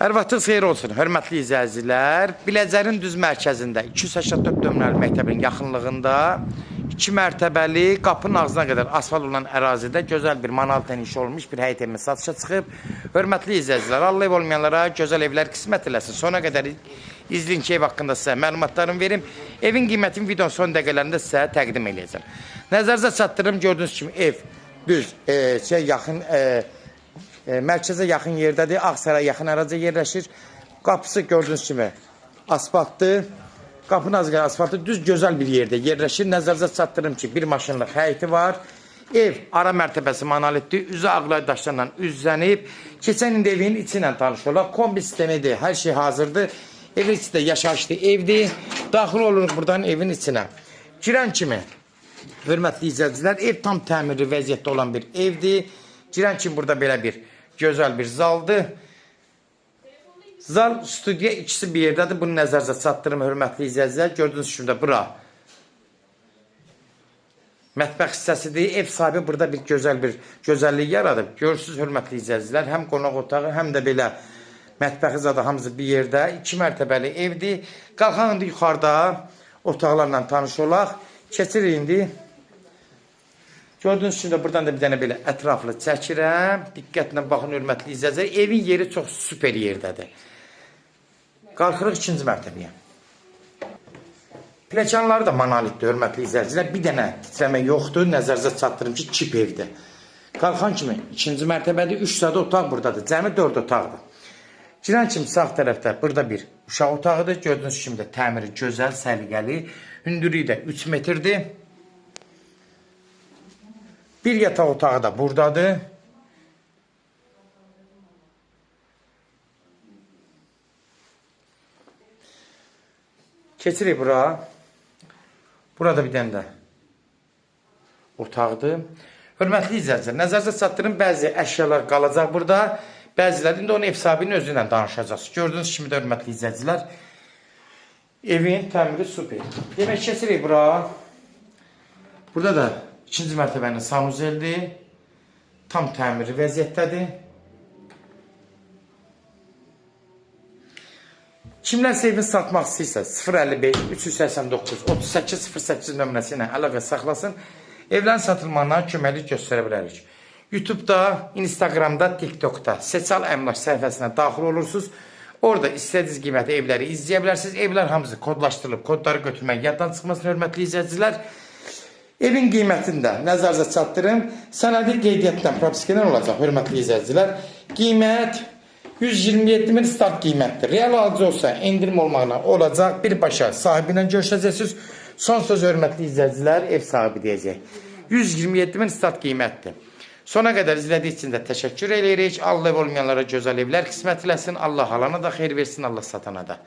Hər vaxtınız xeyir olsun, hörmətli izləyicilər. Biləcərin düz mərkəzində 284 nömrəli məktəbin yaxınlığında 2 mərtəbəli qapının ağzına qədər asfalt olan ərazidə gözəl bir monolitlə inşa olunmuş bir həyət evimiz satışa çıxıb. Hörmətli izləyicilər, Allah ev olmayanlara gözəl evlər qismət eləsin. Sona qədər izləyin ki, ev haqqında sizə məlumatlarımı verim. Evin qiymətini videonun son dəqiqələrində sizə təqdim eləyəcəm. Nəzərinizə çatdırım, gördüyünüz kimi ev düz yaxın mərkəzə yaxın yerdədir. Ağsaray yaxın ərazidə yerləşir. Qapısı gördüyünüz kimi asfaltdır. Qapının az qədər asfaltı, düz gözəl bir yerdə yerləşir. Nəzərinizə çatdırım ki, bir maşınlıq həyəti var. Ev ara mərtəbəsi monolitdir. Üzü ağlay daşlarla üzlənib. Keçən indi evin içi ilə tanış olaq. Kombi sistemidir. Hər şey hazırdır. Evin içi də yaşayışlı evdir. Daxil oluruq buradan evin içinə. Girən kimi, hörmətli izləyicilər, ev tam təmirli vəziyyətdə olan bir evdir. Girən kimi burada belə bir gözəl bir zaldır. Zal, studiya ikisi bir yerdədir. Bunu nəzərinizə çatdırım, hörmətli izləyicilər. Gördüyünüz kimi də bura mətbəx hissəsidir. Ev sahibi burada bir gözəl bir gözəllik yaradıb. Görürsünüz, hörmətli izləyicilər, həm qonaq otağı, həm də belə mətbəxi zadı hamısı bir yerdə. 2 mərtəbəli evdir. Qalxaq indi yuxarıda otaqlarla tanış olaq. Keçirik indi. Gördüyünüz kimi də buradan da bir dənə belə ətraflı çəkirəm. Diqqətlə baxın, hörmətli izləyicilər. Evin yeri çox super yerdədir. Qalxırıq ikinci mərtəbəyə. Pləkanları da monolitdir, hörmətli izləyicilər. Bir dənə titrəmə yoxdur. Nəzərinizə çatdırım ki, kip evdir. Qalxan kimi ikinci mərtəbədir. 3 sadə otaq buradadır. Cəmi 4 otaqdır. Girən kimi sağ tərəfdə burada bir uşaq otağıdır. Gördüyünüz kimi də təmiri gözəl, səliqəli. Hündürlüyü də 3 metrdir. Bir yataq otağı da buradadır. Keçirik bura. Burada bir dənə də otaqdır. Hörmətli izləyicilər, nəzərinizə çatdırım, bəzi əşyalar qalacaq burada. Bəziləri indi onun ev sahibinin özü ilə danışacaqsınız. Gördüyünüz kimi də, hörmətli izləyicilər, evin təmiri super. Demək, keçirik bura. Burada da ikinci mərtəbənin sanuzeldir. Tam təmiri vəziyyətdədir. Kimlərsə evini satmaq istəyirsə 055 389 38 08 nömrəsi ilə əlaqə saxlasın. Evlərin satılmağına köməklik göstərə bilərik. YouTube'da, Instagram'da, TikTok'da Seçal Əmlak səhifəsinə daxil olursunuz. Orada istədiyiniz qiymətli evləri izləyə bilərsiniz. Evlər hamısı kodlaşdırılıb, kodları götürmək yaddan çıxmasın, hörmətli izləyicilər. Evin qiymətini də nəzərinizə çatdırım. Sənədi qeydiyyatdan, propiskadan olacaq, hörmətli izləyicilər. Qiymət 127 min start qiymətdir. Real alıcı olsa endirim olmağına olacaq. Birbaşa sahibi ilə görüşəcəksiniz. Son söz, hörmətli izləyicilər, ev sahibi deyəcək. 127 min start qiymətdir. Sona qədər izlədiyi üçün də təşəkkür eləyirik. Allah ev olmayanlara gözəl evlər qismət eləsin. Allah alana da xeyir versin, Allah satana da.